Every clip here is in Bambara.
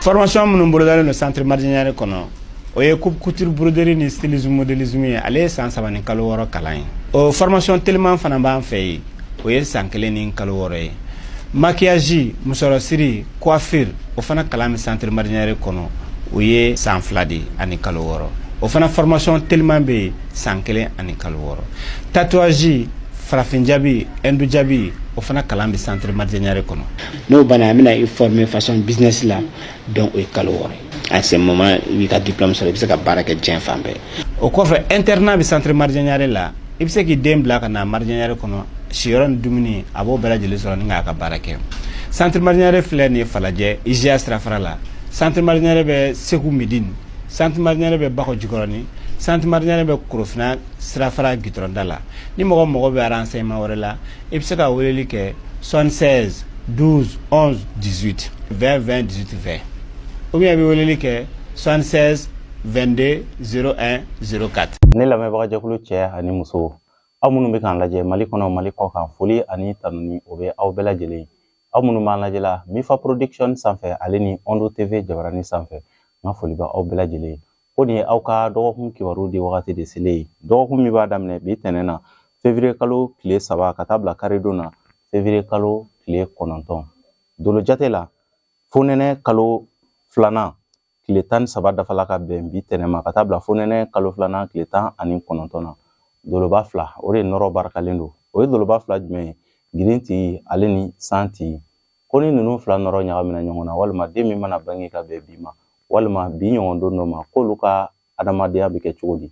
Formation minnu bolodalen don Centre Mardian Niare kɔnɔ, o ye coupe couture, broderie ni stylisme, modélisme ye. Ale ye san 3 ni kalo 6 kalan ye. O formation teliman fana b'an fɛ yen, o ye san 1 ni kalo 6 ye. Maquillage, musɔrɔsiri, coiffure, o fana kalan bɛ Centre Mardian Niare kɔnɔ, o ye san 2 de ani kalo 6. O fana formation teliman bɛ yen, san 1 ani kalo 6. Tatouage, farafin jabi, hindu jabi, o fana kalan bɛ Centre Mardian Niare kɔnɔ. N'o banna, an bɛna i former façon business la. Donc o ye kalo 6 ye. À ce moment, i b'i ka diplôme sɔrɔ, i bɛ se ka baara kɛ diɲɛ fan bɛɛ. O kɔfɛ, internat bɛ Centre Mardian Niare la. I bɛ se k'i den bila ka na Mardian Niare kɔnɔ, siyɔrɔ ni dumuni, a b'o bɛɛ lajɛlen sɔrɔ ni k'a ka baara kɛ. Centre Mardian Niare filɛ nin ye Falajɛ, IGA sirafara la. Centre Mardian Niare bɛ Segu Midine. Centre Mardian Niare bɛ Bakɔ Jikɔrɔni. Centre Mardian Niare bɛ Korofina sirafara gitɔrɔnda la. Ni mɔgɔ mago bɛ renseignement wɛrɛ la, i bɛ se ka weleli kɛ 76 12 11 18 20 20 18 20, ou bien i bɛ weleli kɛ 76 22 01 04. Ne lamɛnbagajɛkulu cɛ ani muso, aw minnu bɛ k'an lajɛ Mali kɔnɔ, Mali kɔ kan, foli ani tanuni o bɛ aw bɛɛ lajɛlen. Aw minnu b'an lajɛ la Mifa Production sanfɛ, ale ni Ondo TV jabarani sanfɛ, n ka foli bɛ aw bɛɛ lajɛlen. Ko nin ye aw ka dɔgɔkun kibaru di wagati de selen ye. Dɔgɔkun min b'a daminɛ bi tɛnɛn na, février kalo tile 3, ka taa bila karidon na, février kalo tile 9. Dolo jate la, fonɛnɛ kalo 2nan tile 13 dafala ka bɛn bi tɛnɛn ma, ka taa bila fonɛnɛ kalo 2nan tile 19 na. Doloba fila, o de nɔrɔ barikalen don. O ye doloba fila jumɛn ye? Girinti ale ni san ti. Ko ni ninnu fila nɔrɔ ɲagamina ɲɔgɔn na, walima den min mana bange ka bɛn bi ma, walima bi ɲɔgɔn don dɔ ma, k'olu ka adamadenya bɛ kɛ cogo di?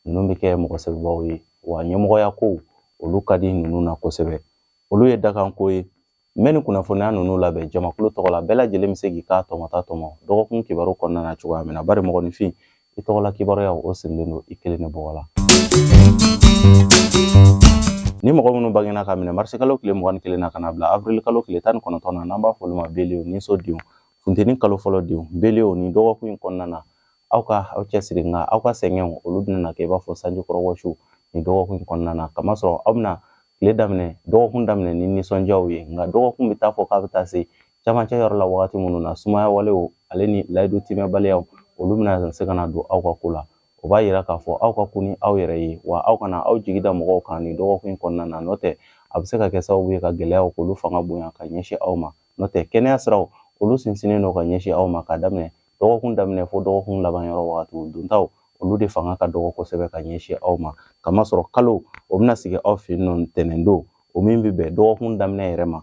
Ninnu bɛ kɛ mɔgɔ sɛbɛbaw ye, wa ɲɛmɔgɔya kow, olu ka di ninnu na kosɛbɛ. Olu ye dakanko ye. N bɛ nin kunnafoniya ninnu labɛn jamakulu tɔgɔ la. Bɛɛ lajɛlen bɛ se k'i ka tɔmɔta tɔmɔ dɔgɔkun kibaru kɔnɔna na cogoya min na, bari mɔgɔninfin i tɔgɔla kibaruyaw, o sirilen don i kelen de bɔgɔ la. Ni mɔgɔ minnu bangena ka minɛ marisi kalo tile 21 na ka na bila avril kalo tile 19 na, n'an b'a fɔ olu ma bélier, ni so denw, funteni kalo fɔlɔ denw, bélier, nin dɔgɔkun in kɔnɔna na, aw ka aw cɛsiri, nka aw ka sɛgɛnw, olu bɛna kɛ i b'a fɔ sanji kɔrɔ wɔsiw nin dɔgɔkun in kɔnɔna na. Kamasɔrɔ aw bɛna tile daminɛ, dɔgɔkun daminɛ ni nisɔndiyaw ye, nka dɔgɔkun bɛ taa fɔ k'a bɛ taa se camancɛ yɔrɔ la wagati minnu na, sumaya walew ale ni layidu timɛbaliyaw, olu bɛna se ka na don aw ka ko la. O b'a yira k'a fɔ aw ka kun ni aw yɛrɛ ye, wa aw kana aw jigi da mɔgɔw kan nin dɔgɔkun in kɔnɔna na, n'o tɛ a bɛ se ka kɛ sababu ye ka gɛlɛyaw k'olu fanga bonya ka ɲɛsin aw ma. N'o tɛ, kɛnɛya siraw, olu sinsinnen don ka ɲɛsin aw ma ka daminɛ dɔgɔkun daminɛ fo dɔgɔkun laban yɔrɔ wagatiw. Dontaw, olu de fanga ka dɔgɔ kosɛbɛ ka ɲɛsin aw ma, kamasɔrɔ kalo o bɛna sigi aw fɛ yen nɔ ntɛnɛndon, o min bɛ bɛn dɔgɔkun daminɛ yɛrɛ ma,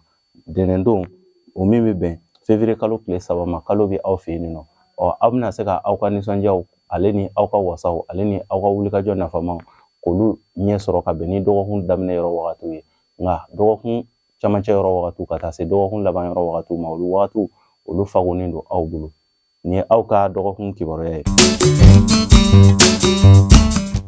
ntɛnɛndon o min bɛ bɛn février kalo tile 3 ma. Kalo bɛ aw fɛ yen nɔ. Ɔ, aw bɛna se ka aw ka nisɔndiyaw ale ni aw ka wasaw ale ni aw ka wulikajɔ nafamaw k'olu ɲɛ sɔrɔ ka bɛn ni dɔgɔkun daminɛ yɔrɔ wagatiw ye. Nka dɔgɔkun camancɛ yɔrɔ wagatiw ka taa se dɔgɔkun laban yɔrɔ wagatiw ma, olu wagatiw, olu fagonnen don aw bolo. Nin ye aw ka dɔgɔkun kibaruya ye.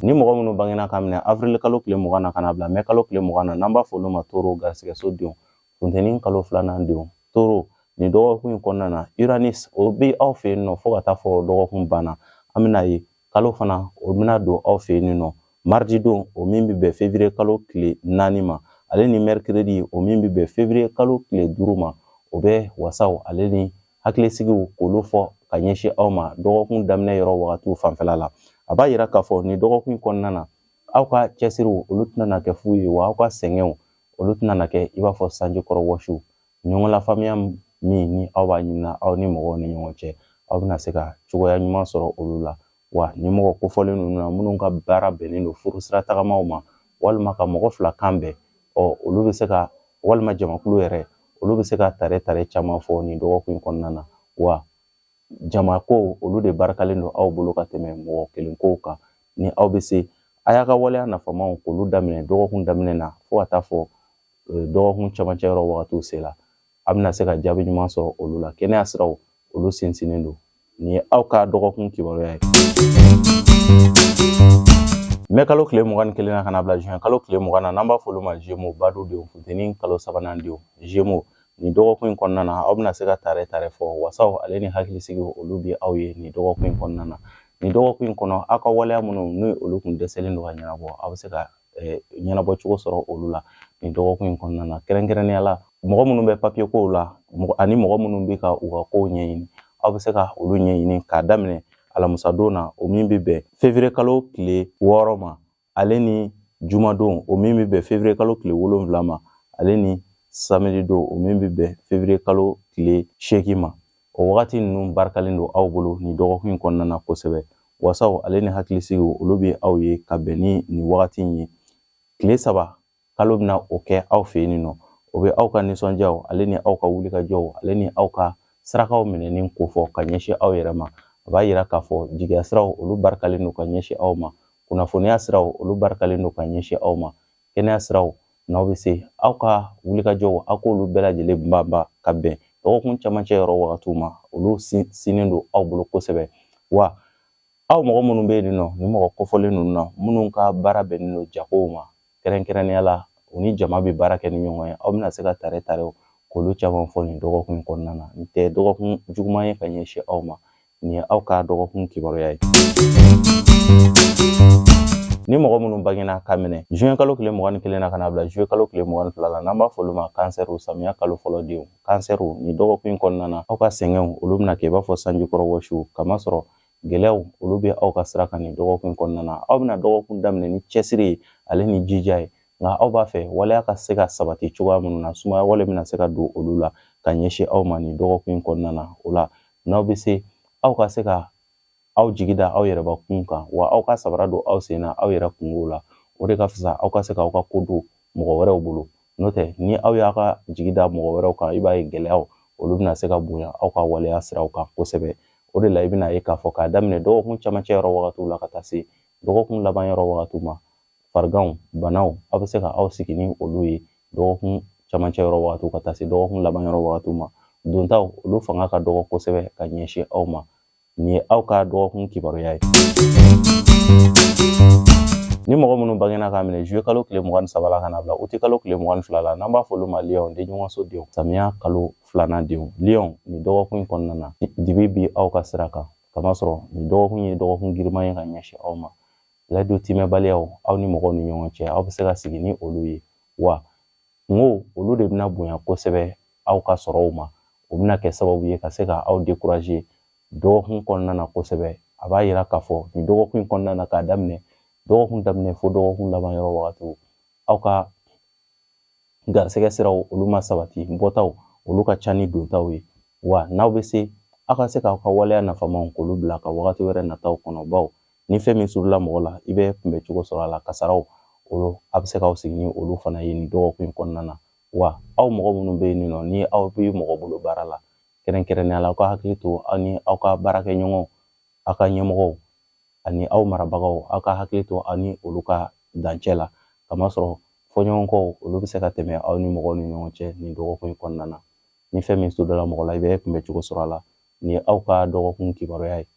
Ni mɔgɔ minnu bangena ka minɛ avril kalo tile 20 na ka na bila mɛ kalo tile 20 na, n'an b'a fɔ olu ma taureau, garisɛgɛso denw, funteni kalo 2nan denw, taureau, nin dɔgɔkun in kɔnɔna na, Uranus o bɛ aw fɛ yen nɔ fo ka taa fɔ dɔgɔkun banna. An bɛna ye kalo fana o bɛna don aw fɛ yen nɔ mardi don, o min bɛ bɛn février kalo tile 4 ma, ale ni mercredi, o min bɛ bɛn février kalo tile 5 ma. O bɛ wasaw ale ni hakilisigiw k'olu fɔ ka ɲɛsin aw ma dɔgɔkun daminɛ yɔrɔ wagatiw fanfɛla la. A b'a yira k'a fɔ nin dɔgɔkun in kɔnɔna na, aw ka cɛsiriw, olu tɛna na kɛ fu ye, wa aw ka sɛgɛnw, olu tɛna na kɛ i b'a fɔ sanji kɔrɔ wɔsiw. Ɲɔgɔn lafaamuya min ni aw b'a ɲinina aw ni mɔgɔw ni ɲɔgɔn cɛ, aw bɛna se ka cogoya ɲuman sɔrɔ olu la. Wa ni mɔgɔ kofɔlen ninnu na, minnu ka baara bɛnnen don furu sira tagamaw ma, walima ka mɔgɔ fila kan bɛn, ɔ, olu bɛ se ka, walima jamakulu yɛrɛ, olu bɛ se ka tare tare caman fɔ nin dɔgɔkun in kɔnɔna na. Wa jamako, olu de barikalen don aw bolo ka tɛmɛ mɔgɔ kelen kow kan. Ni aw bɛ se, a y'a ka waleya nafamaw k'olu daminɛ dɔgɔkun daminɛ na fo ka taa fɔ dɔgɔkun camancɛ yɔrɔ wagatiw sela, a bɛna se ka jaabi ɲuman sɔrɔ olu la. Kɛnɛya siraw, olu sinsinnen don. Nin ye aw ka dɔgɔkun kibaruya ye. Mɛ kalo tile 21 na ka na bila juin kalo tile 20 na, n'an b'a fɔ olu ma Gémeaux, badu denw, funteni kalo 3nan denw, Gémeaux, nin dɔgɔkun in kɔnɔna na, aw bɛna se ka tare tare fɔ. Wasaw ale ni hakilisigiw, olu bɛ aw ye nin dɔgɔkun in kɔnɔna na. Nin dɔgɔkun in kɔnɔ, aw ka waleya minnu n'o olu kun dɛsɛlen don ka ɲɛnabɔ, aw bɛ se ka ɲɛnabɔ cogo sɔrɔ olu la nin dɔgɔkun in kɔnɔna na. Kɛrɛnkɛrɛnnenya la, mɔgɔ minnu bɛ papiye kow la ani mɔgɔ minnu bɛ ka u ka kow ɲɛɲini, Aw bɛ se ka olu ɲɛɲini k'a daminɛ alamusadon na, o min bɛ bɛn février kalo tile 6 ma, ale ni jumadon, o min bɛ bɛn février kalo tile 7 ma, ale ni samedi don, o min bɛ bɛn février kalo tile 8 ma. O wagati ninnu barikalen don aw bolo nin dɔgɔkun in kɔnɔna na kosɛbɛ. Wasaw ale ni hakilisigiw, olu bɛ aw ye ka bɛn ni nin wagati in ye. Tile 3 kalo bɛna o kɛ aw fɛ yen nɔ, o bɛ aw ka nisɔndiyaw ale ni aw ka wulikajɔw ale ni aw ka sarakaw minɛni kofɔ ka ɲɛsin aw yɛrɛ ma. A b'a yira k'a fɔ jigiya siraw, olu barikalen don ka ɲɛsin aw ma. Kunnafoniya siraw, olu barikalen don ka ɲɛsin aw ma. Kɛnɛya siraw, n'aw bɛ se aw ka wulikajɔw, aw k'olu bɛɛ lajɛlen banba ka bɛn dɔgɔkun camancɛ yɔrɔ wagatiw ma, olu sinnen don aw bolo kosɛbɛ. Wa aw mɔgɔ minnu bɛ yen nɔ, ni mɔgɔ kofɔlen ninnu na, minnu ka baara bɛnnen don jagow ma, kɛrɛnkɛrɛnnenya la u ni jama bɛ baara kɛ ni ɲɔgɔn ye, aw bɛna se ka tare tarew k'olu caman fɔ nin dɔgɔkun in kɔnɔna na. Nin tɛ dɔgɔkun juguman ye ka ɲɛsin aw ma. Nin ye aw ka dɔgɔkun kibaruya ye. Ni mɔgɔ minnu bangena ka minɛ juin kalo tile 21 na ka na bila juillet kalo tile 22 la, n'an b'a fɔ olu ma kansɛriw, samiya kalo fɔlɔ denw, kansɛriw, nin dɔgɔkun in kɔnɔna na, aw ka sɛgɛnw olu bɛna kɛ i b'a fɔ sanjikɔrɔ wɔsiw, kamasɔrɔ gɛlɛyaw olu bɛ aw ka sira kan nin dɔgɔkun in kɔnɔna na. Aw bɛna dɔgɔkun daminɛ ni cɛsiri ye ale ni jija ye, nka aw b'a fɛ waleya ka se ka sabati cogoya minnu na, sumaya wale bɛna se ka don olu la ka ɲɛsin aw ma nin dɔgɔkun in kɔnɔna na. O la n'aw bɛ se, aw ka se ka aw jigi da aw yɛrɛbakun kan, wa aw ka sabara don aw sen na aw yɛrɛ kungo la, o de ka fisa aw ka se k'aw ka ko don mɔgɔ wɛrɛw bolo. N'o tɛ, ni aw y'a ka jigi da mɔgɔ wɛrɛw kan, i b'a ye gɛlɛyaw olu bɛna se ka bonya aw ka waleya siraw kan kosɛbɛ. O de la i bɛna ye k'a fɔ k'a daminɛ dɔgɔkun camancɛ yɔrɔ wagatiw la ka taa se dɔgɔkun laban yɔrɔ wagatiw ma, fariganw, banaw, aw bɛ se ka aw sigi ni olu ye dɔgɔkun camancɛ yɔrɔ wagatiw ka taa se dɔgɔkun laban yɔrɔ wagatiw ma. Dontaw olu fanga ka dɔgɔ kosɛbɛ ka ɲɛsin aw ma. Nin ye aw ka dɔgɔkun kibaruya ye. Ni mɔgɔ minnu bangena k'a minɛ juillet kalo tile 23 la ka na bila uti kalo tile 22 la, n'an b'a fɔ olu ma lion, denɲɔgɔnso denw, samiya kalo filanan denw, lion, nin dɔgɔkun in kɔnɔna na, dibi bi aw ka sira kan, kamasɔrɔ nin dɔgɔkun ye dɔgɔkun giriman ye ka ɲɛsin aw ma. Layidu timɛbaliyaw aw ni mɔgɔw ni ɲɔgɔn cɛ, aw bɛ se ka sigi ni olu ye, wa kungo olu de bɛna bonya kosɛbɛ aw ka sɔrɔw ma. O bɛna kɛ sababu ye ka se ka aw décourager dɔgɔkun kɔnɔna na kosɛbɛ. A b'a yira k'a fɔ nin dɔgɔkun in kɔnɔna na, k'a daminɛ dɔgɔkun daminɛ fo dɔgɔkun laban yɔrɔ wagatiw, aw ka garisɛgɛ siraw olu ma sabati, bɔtaw olu ka ca ni dontaw ye. Wa n'aw bɛ se, aw ka se k'aw ka waleya nafamaw k'olu bila ka wagati wɛrɛ nataw kɔnɔ, bawo ni fɛn min surula mɔgɔ la, i bɛ kunbɛ cogo sɔrɔ a la. Kasaraw olu, a bɛ se k'aw sigi ni olu fana ye nin dɔgɔkun in kɔnɔna na. Wa aw mɔgɔ minnu bɛ yen nɔ, ni aw bɛ mɔgɔ bolo baara la, kɛrɛnkɛrɛnnenya la aw ka hakili to aw ni aw ka baarakɛɲɔgɔnw, aw ka ɲɛmɔgɔw ani aw marabagaw, aw ka hakili to aw ni olu ka dancɛ la, kamasɔrɔ fɔɲɔgɔnkɔw olu bɛ se ka tɛmɛ aw ni mɔgɔw ni ɲɔgɔn cɛ nin dɔgɔkun in kɔnɔna na. Ni fɛn min sudala mɔgɔ la, i bɛ kunbɛ cogo sɔrɔ a la. Nin ye aw ka dɔgɔkun kibaruya ye.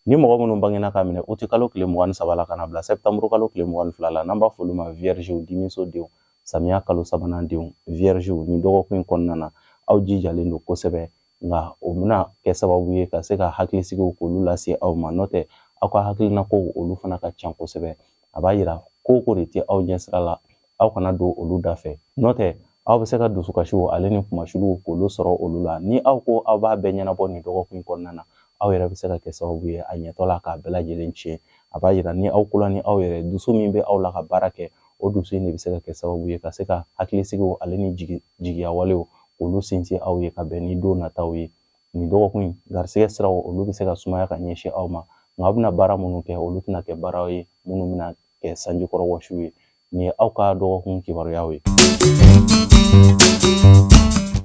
Ni mɔgɔ minnu bangena k'a minɛ uti kalo tile 23 la ka na bila sɛptanburu kalo tile 22 la, n'an b'a fɔ olu ma viergew, dimiso denw, samiya kalo sabanan denw, viergew, nin dɔgɔkun in kɔnɔna na, aw jijalen don kosɛbɛ, nka o bɛna kɛ sababu ye ka se ka hakilisigiw k'olu lase aw ma. N'o tɛ, aw ka hakilinakow olu fana ka ca kosɛbɛ. A b'a yira ko ko de tɛ aw ɲɛsira la, aw kana don olu da fɛ. N'o tɛ, aw bɛ se ka dusukasiw ale ni kumasuluw k'olu sɔrɔ olu la. Ni aw ko aw b'a bɛɛ ɲɛnabɔ nin dɔgɔkun in kɔnɔna na, aw yɛrɛ bɛ se ka kɛ sababu ye a ɲɛtɔ la k'a bɛɛ lajɛlen tiɲɛ. A b'a yira ni aw kola ni aw yɛrɛ dusu min bɛ aw la ka baara kɛ, o dusu in de bɛ se ka kɛ sababu ye ka se ka hakilisigiw ale ni jigiya walew k'olu sinsin aw ye ka bɛn ni don nataw ye. Nin dɔgɔkun in garisɛgɛ siraw olu bɛ se ka sumaya ka ɲɛsin aw ma, nka aw bɛna baara minnu kɛ, olu tɛna kɛ baaraw ye minnu bɛna kɛ sanjikɔrɔ wɔsiw ye. Nin ye aw ka dɔgɔkun kibaruyaw ye.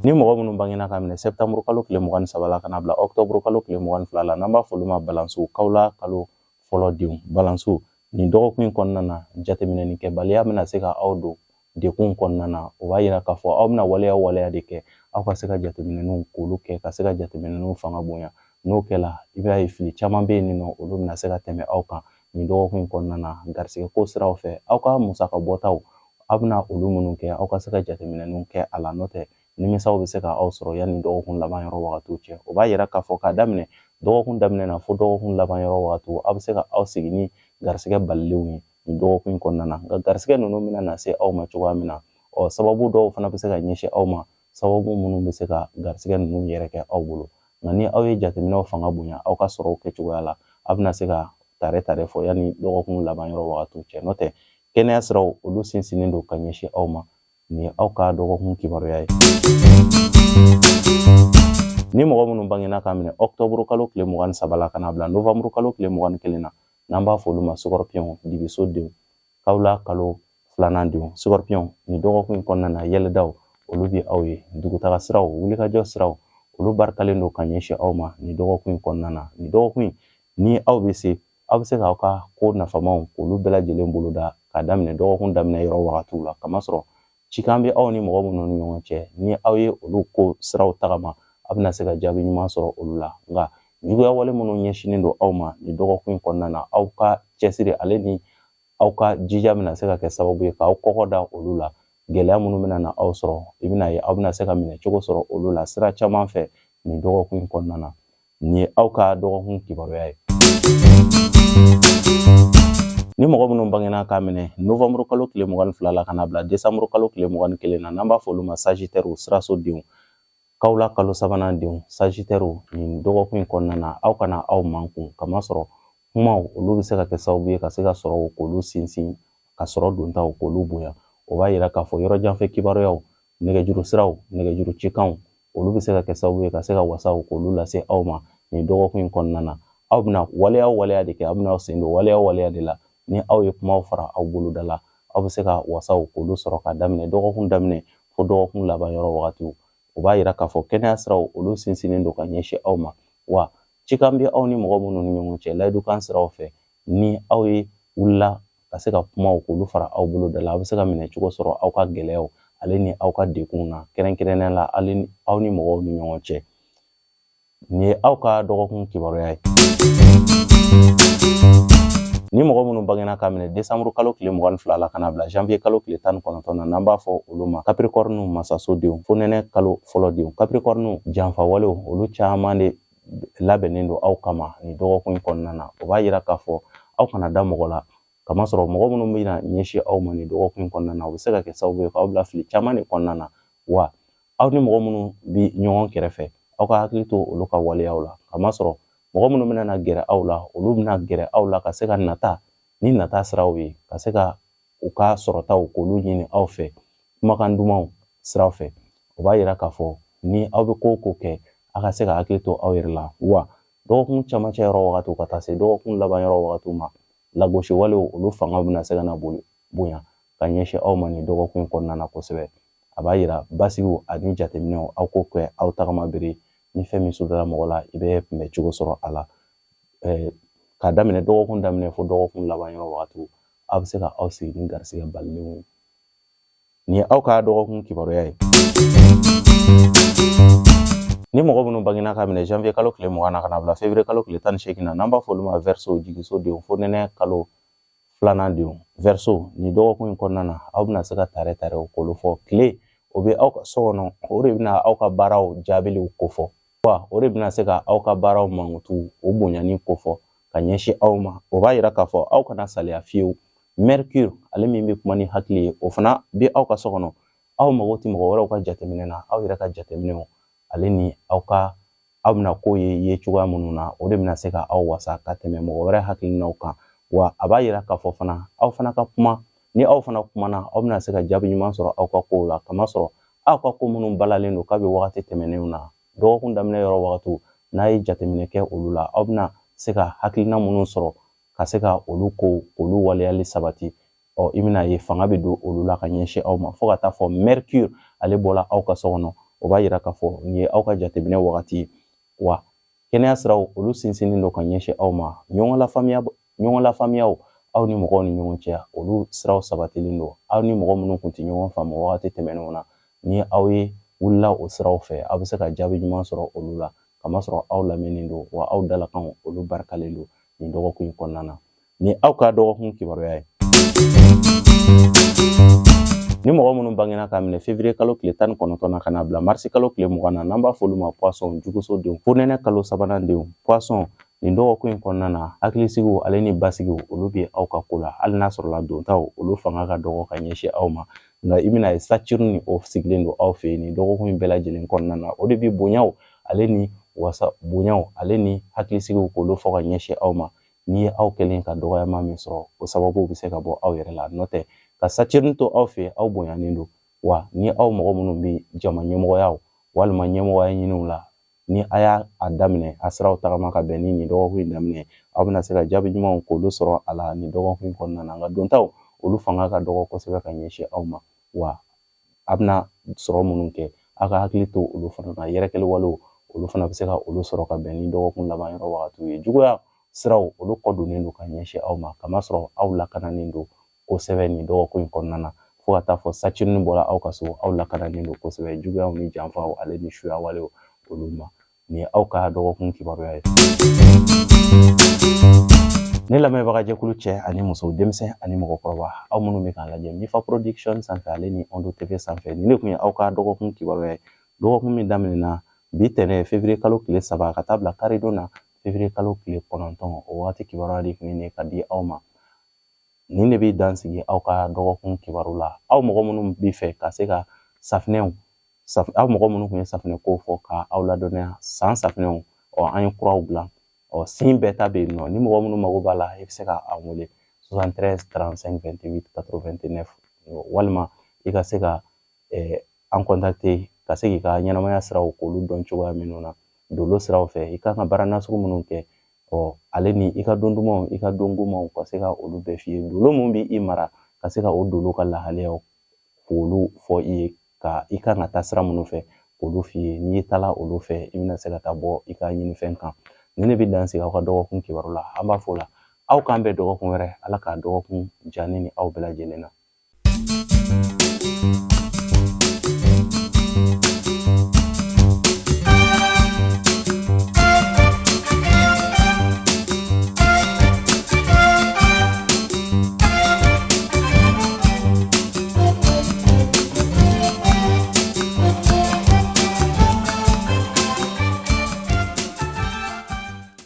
Ni mɔgɔ minnu bangena ka minɛ sɛptanburu kalo tile 23 la ka na bila ɔkutɔburu kalo tile 22 la, n'an b'a fɔ olu ma balansiw, kawula kalo fɔlɔ denw, balansiw, nin dɔgɔkun in kɔnɔna na, jateminɛnikɛbaliya bɛna se ka aw don dekun kɔnɔna na. O b'a yira k'a fɔ aw bɛna waleya waleya de kɛ, aw ka se ka jateminɛniw k'olu kɛ, ka se ka jateminɛniw fanga bonya. N'o kɛla, i b'a ye fili caman bɛ yen nɔ, olu bɛna se ka tɛmɛ aw kan nin dɔgɔkun in kɔnɔna na. Garisɛgɛ ko siraw fɛ, aw ka musaka bɔtaw, aw bɛna olu minnu kɛ, aw ka se ka jateminɛniw kɛ a la. N'o tɛ, nimisaw bɛ se ka aw sɔrɔ yanni dɔgɔkun laban yɔrɔ wagatiw cɛ. O b'a yira k'a fɔ k'a daminɛ dɔgɔkun daminɛ na fo dɔgɔkun laban yɔrɔ wagatiw, aw bɛ se ka aw sigi ni garisɛgɛ balilenw ye nin dɔgɔkun in kɔnɔna na. Nka garisɛgɛ ninnu bɛna na se aw ma cogoya min na, ɔ sababu dɔw fana bɛ se ka ɲɛsin aw ma. Sababu minnu bɛ se ka garisɛgɛ ninnu yɛrɛ kɛ aw bolo. Nka ni aw ye jateminɛw fanga bonya aw ka sɔrɔw kɛcogoya la, aw bɛna se ka tare tare fɔ yanni dɔgɔkun laban yɔrɔ wagatiw cɛ. N'o tɛ, kɛnɛya siraw olu sinsinnen don ka ɲɛsin aw ma. Nin ye aw ka dɔgɔkun kibaruya ye. Ni mɔgɔ minnu bangena k'a minɛ ɔkutɔburu kalo tile 23 la ka n'a bila novanburu kalo tile 21 na, n'an b'a fɔ olu ma scorpion, dibiso denw, kawula kalo filanan denw, scorpion, nin dɔgɔkun in kɔnɔna na, yɛlɛdaw olu bɛ aw ye, dugutaga siraw, wulikajɔ siraw olu barikalen don ka ɲɛsin aw ma nin dɔgɔkun in kɔnɔna na. Nin dɔgɔkun in, ni aw bɛ se, aw bɛ se k'aw ka ko nafamaw k'olu bɛɛ lajɛlen boloda k'a daminɛ dɔgɔkun daminɛ yɔrɔ wagatiw la, kamasɔrɔ cikan bɛ aw ni mɔgɔ minnu ni ɲɔgɔn cɛ, ni aw ye olu ko siraw tagama, aw bɛna se ka jaabi ɲuman sɔrɔ olu la. Nka juguya wale minnu ɲɛsinnen don aw ma nin dɔgɔkun in kɔnɔna na, aw ka cɛsiri ale ni aw ka jija bɛna se ka kɛ sababu ye k'aw kɔkɔ da olu la. Gɛlɛya minnu bɛna na aw sɔrɔ, i bɛna ye aw bɛna se ka minɛ cogo sɔrɔ olu la sira caman fɛ nin dɔgɔkun in kɔnɔna na. Nin ye aw ka dɔgɔkun kibaruya ye. Ni mɔgɔ minnu bangena k'a minɛ novanburu kalo tile 22 la ka n'a bila desanburu kalo tile 21 na, n'an b'a fɔ olu ma sagittaire, siraso denw, kawula kalo sabanan denw, sagittaire, nin dɔgɔkun in kɔnɔna na, aw kana aw mankun, kamasɔrɔ kumaw olu bɛ se ka kɛ sababu ye ka se ka sɔrɔw k'olu sinsin, ka sɔrɔ dontaw k'olu bonya. O b'a yira k'a fɔ yɔrɔ janfɛ kibaruyaw, nɛgɛjuru siraw, nɛgɛjuru cikanw, olu bɛ se ka kɛ sababu ye ka se ka wasaw k'olu lase aw ma nin dɔgɔkun in kɔnɔna na. Aw bɛna waleya o waleya de kɛ, aw bɛna aw sen don waleya o waleya de la, ni aw ye kumaw fara aw boloda la, aw bɛ se ka wasaw k'olu sɔrɔ ka daminɛ dɔgɔkun daminɛ fo dɔgɔkun laban yɔrɔ wagatiw. O b'a yira k'a fɔ kɛnɛya siraw olu sinsinnen don ka ɲɛsin aw ma. Wa cikan bɛ aw ni mɔgɔ minnu ni ɲɔgɔn cɛ layidukan siraw fɛ, ni aw ye wulila ka se ka kumaw k'olu fara aw bolo da la, aw bɛ se ka minɛ cogo sɔrɔ aw ka gɛlɛyaw ale ni aw ka degunw na, kɛrɛnkɛrɛnnenya la aw ni mɔgɔw ni ɲɔgɔn cɛ. Nin ye aw ka dɔgɔkun kibaruya ye. Ni mɔgɔ minnu bangena k'a minɛ desanburu kalo tile 22 la ka n'a bila janvier kalo tile 19 na, n'an b'a fɔ olu ma capricorne, masaso denw, fonɛnɛ kalo fɔlɔ denw, capricorne, janfa walew olu caman de labɛnnen don aw kama nin dɔgɔkun in kɔnɔna na. O b'a yira k'a fɔ aw kana da mɔgɔ la, kamasɔrɔ mɔgɔ minnu bɛna ɲɛsin aw ma nin dɔgɔkun in kɔnɔna na, o bɛ se ka kɛ sababu ye k'aw bila fili caman de kɔnɔna na. Wa aw ni mɔgɔ minnu bɛ ɲɔgɔn kɛrɛfɛ, aw ka hakili to olu ka waleyaw la, kamasɔrɔ mɔgɔ minnu bɛna na gɛrɛ aw la, olu bɛna gɛrɛ aw la ka se ka nata ni nata siraw ye, ka se ka u ka sɔrɔtaw k'olu ɲini aw fɛ kumakan dumanw siraw fɛ. O b'a yira k'a fɔ ni aw bɛ ko o ko kɛ, aw ka se ka hakili to aw yɛrɛ la. Wa dɔgɔkun camancɛ yɔrɔ wagatiw ka taa se dɔgɔkun laban yɔrɔ wagatiw ma, lagosi walew olu fanga bɛna se ka na bonya ka ɲɛsin aw ma nin dɔgɔkun in kɔnɔna na kosɛbɛ. A b'a yira basigiw ani jateminɛw, aw k'o kɛ aw tagama bere. Ni fɛn min sudala mɔgɔ la, i bɛ kunbɛ cogo sɔrɔ a la. K'a daminɛ dɔgɔkun daminɛ fo dɔgɔkun laban yɔrɔ wagatiw, aw bɛ se ka aw sigi ni garisɛgɛ balilenw ye. Nin ye aw ka dɔgɔkun kibaruya ye. Ni mɔgɔ minnu bangena k'a minɛ janvier kalo tile 20 na ka na bila février kalo tile 18 na, n'an b'a fɔ olu ma verseau, jigiso denw, fo nɛnɛ kalo filanan denw, verseau, nin dɔgɔkun in kɔnɔna na, aw bɛna se ka tare tarew k'olu fɔ. Tile o bɛ aw ka so kɔnɔ, o de bɛna aw ka baaraw jaabiliw kofɔ, wa o de bɛna se ka aw ka baaraw mankutu o bonyani kofɔ ka ɲɛsin aw ma. O b'a yira k'a fɔ aw kana saliya fiyewu. Mercure, ale min bɛ kuma ni hakili ye, o fana bɛ aw ka so kɔnɔ. Aw mago tɛ mɔgɔ wɛrɛw ka jateminɛ na, aw yɛrɛ ka jateminɛw ale ni aw ka aw bɛna ko ye ye cogoya minnu na, o de bɛna se ka aw wasa ka tɛmɛ mɔgɔ wɛrɛ hakilinaw kan. Wa a b'a yira k'a fɔ fana aw fana ka kuma, ni aw fana kumana, aw bɛna se ka jaabi ɲuman sɔrɔ aw ka kow la, kamasɔrɔ aw ka ko minnu balalen don kabi wagati tɛmɛnenw na, dɔgɔkun daminɛ yɔrɔ wagatiw, n'a ye jateminɛ kɛ olu la, aw bɛna se ka hakilina minnu sɔrɔ ka se ka olu kow olu waleyali sabati. I bɛna ye fanga bɛ don olu la ka ɲɛsin aw ma, fo ka taa fɔ Mercure ale bɔla aw ka so kɔnɔ. O b'a yira k'a fɔ nin ye aw ka jateminɛ wagati ye. Wa kɛnɛya siraw olu sinsinnen don ka ɲɛsin aw ma. Ɲɔgɔn lafaamuyaw aw ni mɔgɔw ni ɲɔgɔn cɛ, olu siraw sabatilen don. Aw ni mɔgɔ minnu tun tɛ ɲɔgɔn faamu wagati tɛmɛnenw na, ni aw ye wulila o siraw fɛ, aw bɛ se ka jaabi ɲuman sɔrɔ olu la, kamasɔrɔ aw lamɛnnen don, wa aw dalakanw olu barikalen don nin dɔgɔkun in kɔnɔna na. Ni aw ka dɔgɔkun kibaruya ye. Ni mɔgɔ minnu bangena k'a minɛ février kalo tile 19 na ka n'a bila marisi kalo tile 20 na, n'an b'a fɔ olu ma poisson, juguso denw, fonɛnɛ kalo sabanan denw, poisson, nin dɔgɔkun in kɔnɔna na, hakilisigiw ale ni basigiw olu bɛ aw ka ko la, hali n'a sɔrɔla dontaw olu fanga ka dɔgɔ ka ɲɛsin aw ma. Nka i bɛna ye Saturne o sigilen don aw fɛ yen nin dɔgɔkun in bɛɛ lajɛlen kɔnɔna na. O de bɛ bonyaw ale ni wasa bonyaw ale ni hakilisigiw k'olu fɔ ka ɲɛsin aw ma. N'i ye aw kɛlen ka dɔgɔyama min sɔrɔ, o sababu bɛ se ka bɔ aw yɛrɛ la. N'o tɛ ka Saturne to aw fɛ yen, aw bonyanen don. Wa ni aw mɔgɔ minnu bɛ jama ɲɛmɔgɔyaw walima ɲɛmɔgɔya ɲiniw la, ni a y'a a daminɛ a siraw tagama ka bɛn ni nin dɔgɔkun in daminɛ, aw bɛna se ka jaabi ɲumanw k'olu sɔrɔ a la nin dɔgɔkun in kɔnɔna na. Nka dontaw olu fanga ka dɔgɔ kosɛbɛ ka ɲɛsin aw ma. Wa a bɛna sɔrɔ minnu kɛ, aw ka hakili to olu fana na. Yɛrɛkɛli walew olu fana bɛ se ka olu sɔrɔ ka bɛn ni dɔgɔkun laban yɔrɔ wagatiw ye. Juguya siraw olu kɔ donnen don ka ɲɛsin aw ma, kamasɔrɔ aw lakananen don kosɛbɛ nin dɔgɔkun in kɔnɔna na. Fo ka taa fɔ Saturne bɔra aw ka so, aw lakananen don kosɛbɛ juguyaw ni janfaw ale ni suya walew olu ma. Nin ye aw ka dɔgɔkun kibaruya ye. Ne lamɛnbagajɛkulu cɛ ani muso, denmisɛn ani mɔgɔkɔrɔba, aw minnu bɛ k'an lajɛ Mifa Production sanfɛ ale ni Ondo TV sanfɛ, nin de tun ye aw ka dɔgɔkun kibaruya ye. Dɔgɔkun min daminɛna bi tɛnɛ février kalo tile 3 ka taa bila karidon na février kalo tile 9, o wagati kibaruya de tun ye nin ye ka di aw ma. Nin de bɛ dan sigi aw ka dɔgɔkun kibaru la. Aw mɔgɔ minnu bɛ fɛ ka se ka safinɛw, aw mɔgɔ minnu tun ye safinɛ ko fɔ ka aw ladɔnniya san safinɛw, ɔ an ye kuraw dilan, ɔ sin bɛɛ ta bɛ yen nɔ. Ni mɔgɔ minnu mago b'a la, i bɛ se ka an wele 73 35 28 89, walima i ka se ka an contacter ka se k'i ka ɲɛnamaya siraw k'olu dɔn cogoya minnu na dolo siraw fɛ, i kan ka baara nasugu minnu kɛ, ɔ ale ni i ka don dumanw, i ka don gomanw, ka se ka olu bɛɛ f'i ye. Dolo mun bɛ i mara, ka se ka o dolo ka lahalayaw k'olu fɔ i ye, ka i kan ka taa sira minnu fɛ k'olu f'i ye. N'i taala olu fɛ, i bɛna se ka taa bɔ i ka ɲinifɛn kan. Nin de bɛ dan sigi aw ka dɔgɔkun kibaru la. An b'a fɔ o la aw k'an bɛn dɔgɔkun wɛrɛ. Ala k'a dɔgɔkun diya ne ni aw bɛɛ lajɛlen na.